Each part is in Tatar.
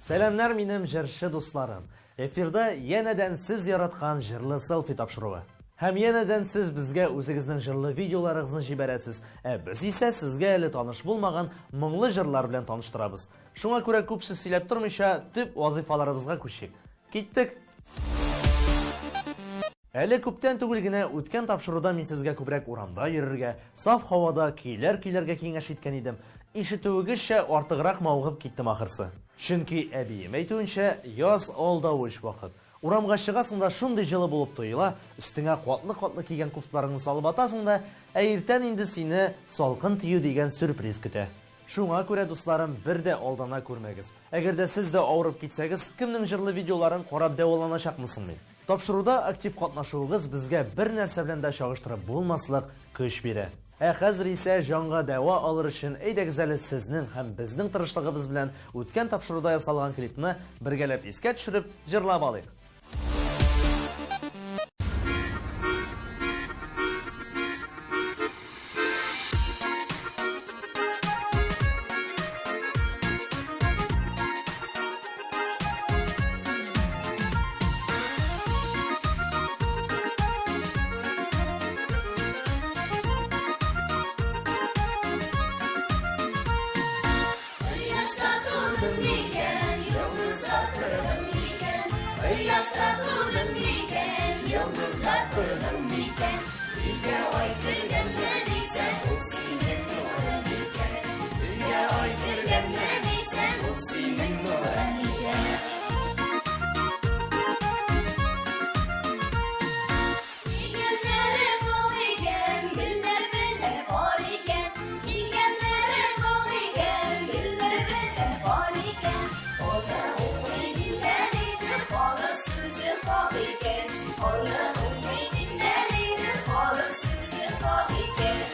Сәламнәр минем җырчы дусларым. Эфирда янәдән сез яраткан җырлы селфи тапшыруы. Һәм янәдән сез безгә үзегезнең җырлы видеоларыгызны җибәрәсез, ә без исә сезгә әле таныш булмаган моңлы җырлар белән таныштырабыз. Шуңа күрә күп сүз сөйләп тормыйча, төп вазыйфаларыбызга күчик. Киттек! Әле күптән түгел генә үткән тапшыруда мин сезгә күбрәк урамда йөрергә, саф һавада көйләр көйләргә киңәш иткән идем. Ишетүегезчә, артыграк мавыгып киттем ахырсы. Чөнки, әбием әйтүенчә, яз алдавыч вакыт. Урамга чыгасың да шундый җылы булып тоела, өстеңә катлы-катлы кигән кофталарыңны салып атасың да, ә иртән инде сине салкын тию дигән сюрприз көтә. Шуңа күрә, дусларым, бер дә алдана күрмәгез. Әгәр дә сез дә авырып китсәгез, кемнең җырлы видеоларын карап дәваланачакмын соң мин? Тапшыруда актив катнашуыгыз безгә бер нәрсә белән дә чагыштырып булмаслык көч бирә. Ә хәзер исә җанга дәва алыр өчен әйдәгез әле сезнең һәм безнең тырышлыгыбыз белән үткән тапшыруда ясалган клипны бергәләп искә төшереп, җырлап алыйк. Кояшта тудым микән, йолдызда тордым микән? Кояшта тудым микән, йолдызда тордым микән? Өйгә ай кергәнме дисәң, ул синең нурың икән. Өйгә ай кергәнме дисәң, ул синең нурың икән. Кигәннәре ал икән, гөлләр белән пар икән. Кигәннәре ал икән, гөлләр белән пар икән. Аны уңый диләр иде, халык сүзе хак икән. Аны уңый диләр иде, халык сүзе хак икән.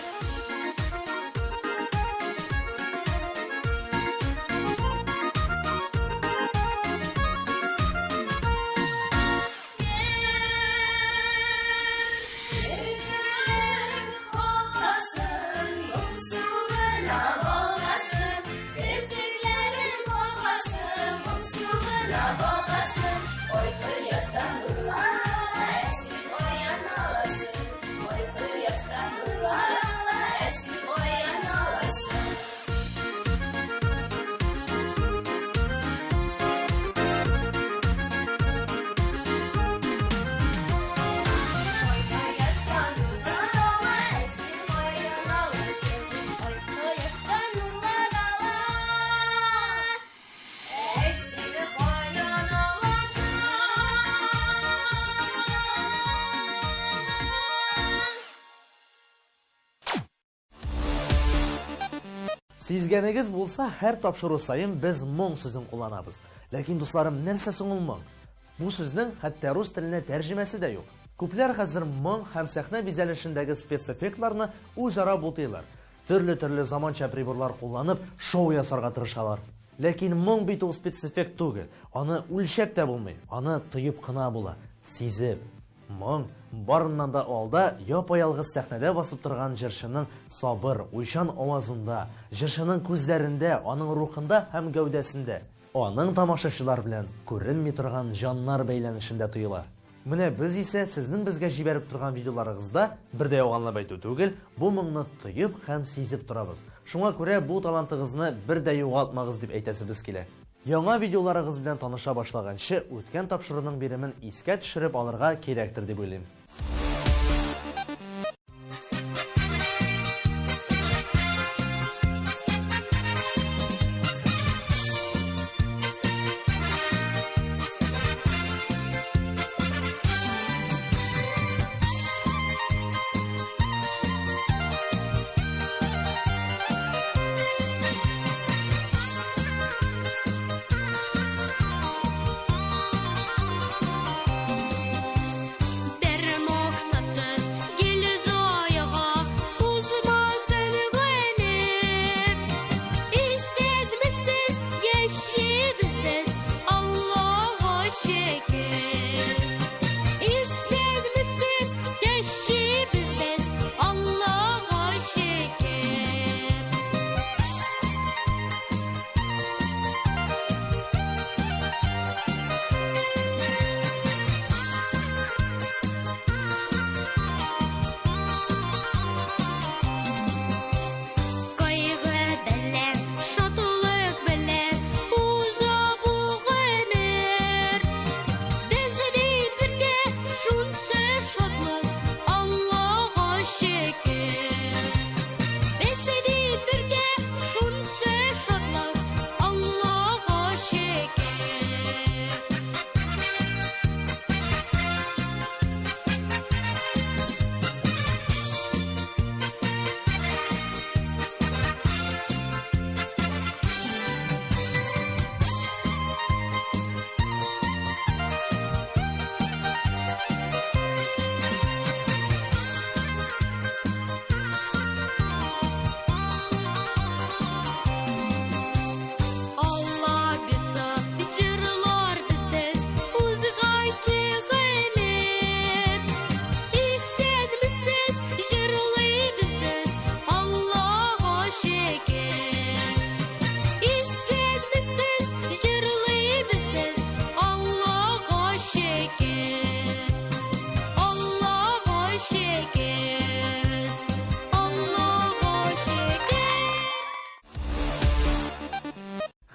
Сизгәнегез булса, һәр тапшыру саен без моң сүзен кулланабыз. Ләкин, дусларым, нәрсә соң ул моң? Бу сүзнең хәтта рус теленә тәрҗемәсе дә юк. Күпләр хәзер моң һәм сәхнә бизәлешендәге спецэффектларны үзара бутыйлар. Төрле-төрле заманча приборлар кулланып, шоу ясарга тырышалар. Ләкин моң бит ул спецэффект түгел. Аны үлчәп тә булмый, аны тоеп кына була, сизеп. Моң, барыннан да алда, япа-ялгыз сәхнәдә басып торган җырчының сабыр, уйчан авазында, җырчының күзләрендә, аның рухында һәм гәүдәсендә, аның тамашачылар белән күренми торган җаннар бәйләнешендә тоела. Менә без исә сезнең безгә җибәреп торган видеоларыгызда, бер дә ялганлап әйтү түгел, бу моңны тоеп һәм сизеп торабыз. Шуңа күрә бу талантыгызны бер дә югалтмагыз дип әйтәсебез килә. Яңа видеоларыгыз белән таныша башлаганчы, үткән тапшыруның биремен искә төшереп алырга кирәктер дип уйлыйм. Бер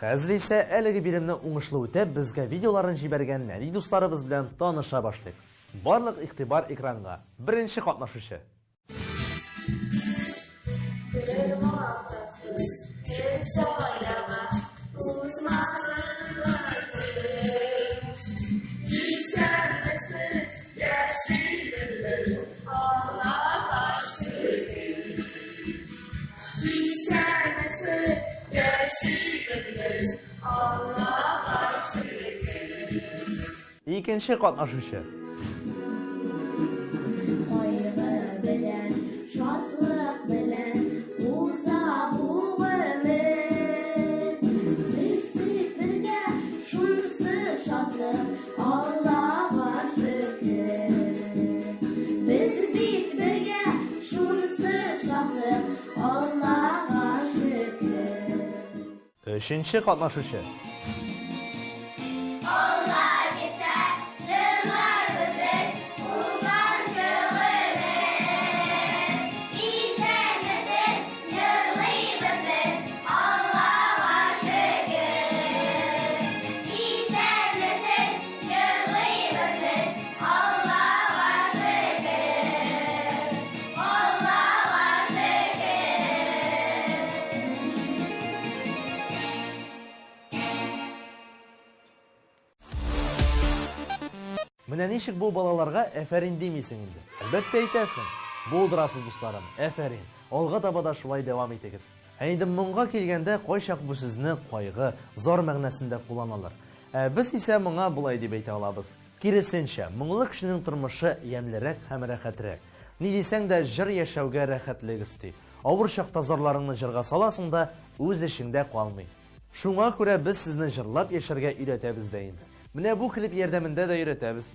Хәзер исә әлеге биремне уңышлы үтәп, безгә видеоларын җибәргән нәни дусларыбыз белән таныша башлыйк. Барлык игътибар экранга. Беренче катнашучы. Икенче катнашучы. Кайгы белән, шатлык белән уза бу гомер. Без бит бергә, шунысы шатлык, Аллага шөкер. Без бит бергә, шунысы шатлык, Аллага шөкер. Өченче катнашучы. Алла бирсә, җырларбыз без узганчы гомер. Исәнмесез, җырлыйбыз без, Аллага шөкер. Исәнмесез, җырлыйбыз без, Аллага шөкер. Аллага шөкер. Менә ничек бу балаларга әфәрин димисең инде? Әлбәттә әйтәсең. Булдырасыз, дусларым, әфәрин. Алга таба да шулай дәвам итегез. Ә инде моңга килгәндә, кайчак бу сүзне кайгы, зар мәгънәсендә кулланалар. Ә без исә моңа болай дип әйтә алабыз. Киресенчә, моңлы кешенең тормышы ямьлерәк һәм рәхәтрәк. Ни дисәң дә, җыр яшәүгә рәхәтлек өсти. Авыр чакта зарларыңны җырга саласың да, үз эчеңдә калмый. Шуңа күрә без сезне җырлап яшәргә өйрәтәбез дә инде. Менә бу клип ярдәмендә дә өйрәтәбез.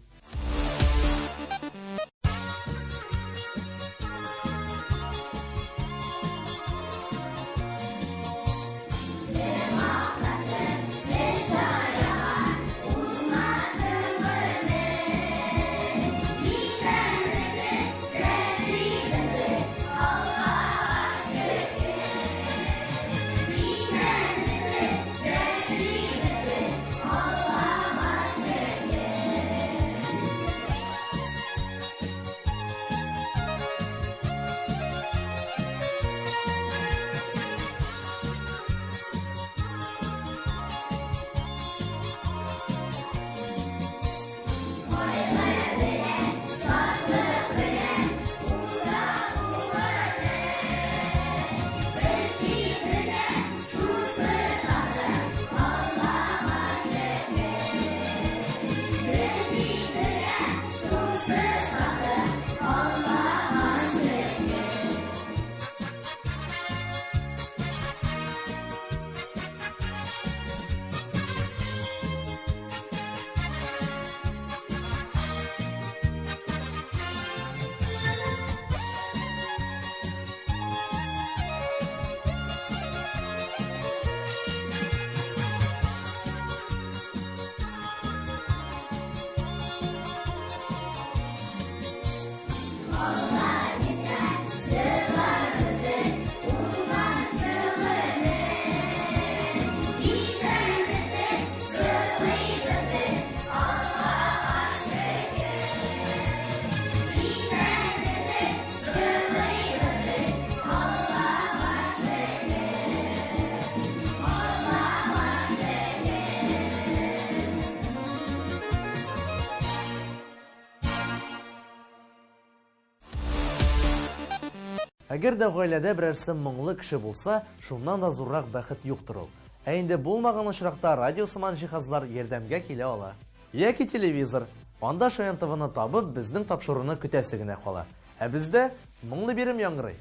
Әгәр дә гаиләдә берәрсе моңлы кеше булса, шуннан да зуррак бәхет юктыр ул. Ә инде булмаган очракта радио сыман җиһазлар ярдәмгә килә ала. Яки телевизор. Анда Шаян ТВны табып, безнең тапшыруны көтәсе генә кала. Ә бездә моңлы бирем яңгырый.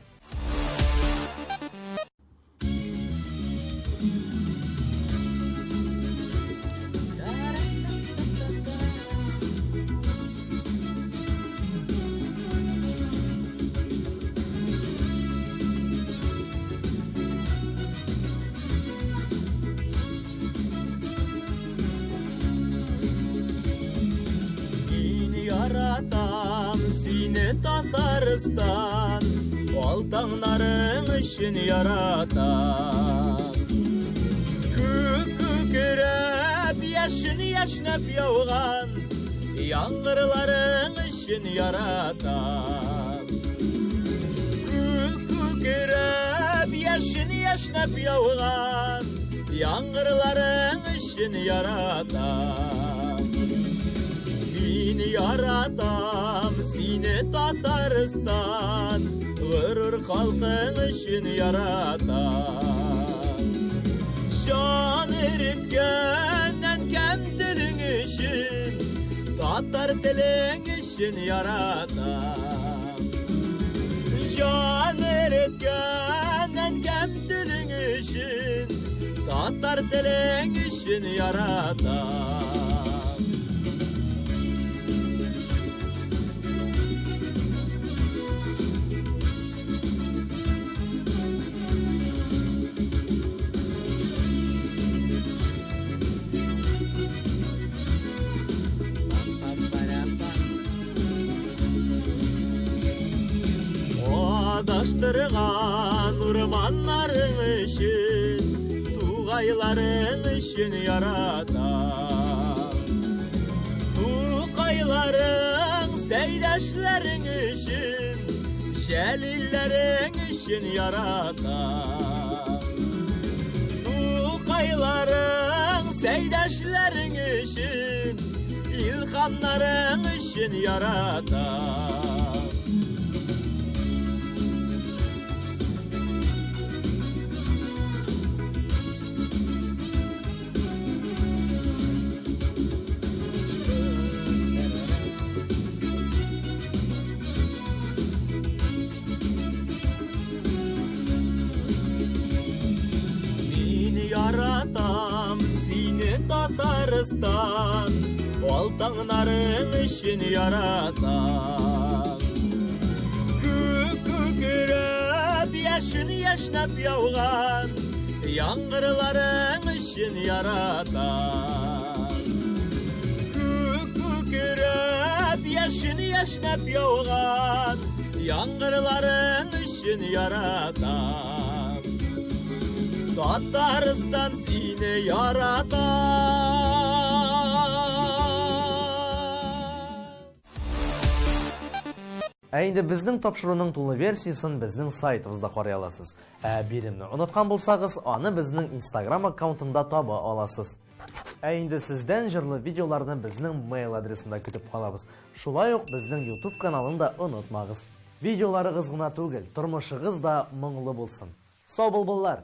Мин яратам сине, Татарстан, Ал таңнарың өчен яратам. Күк яшьнәп яуган яңгырларың өчен яратам. Күк күкрәп, яшен яшьнәп яуган яңгырларың өчен яратам. Мин яратам сине, Татарстан, горур халкың өчен яратам. Җан эреткән әнкәм телең өчен, татар телең өчен яратам. Җан эреткән әнкәм телең өчен, татар телең өчен яратам. Адаштырган урманнарың өчен, тугайларың өчен яратам. Тукайларың, сәйдәшләрең өчен, Җәлилләрең өчен яратам. Тукайларың, сәйдәшләрең өчен, илһамнарың өчен яратам. Мин яратам сине, Татарстан, Алтаңнарың өчен яратам. Күк күкрәп, яшен яшьнәп яуган яңгырларың өчен яратам. Күк күкрәп, яшен яшьнәп яуган яңгырларың өчен яратам. Татарстан, сине яратам. Ә инде безнең тапшыруның тулы версиясен безнең сайтыбызда карый аласыз. Ә биремне оныткан булсагыз, аны безнең Instagram аккаунтында таба аласыз. Ә инде сездән җырлы видеоларны безнең mail адресында көтеп калабыз. Шулай ук безнең YouTube каналын да онытмагыз. Видеоларыгыз гына түгел, тормышыгыз да моңлы булсын. Сау булбыллар!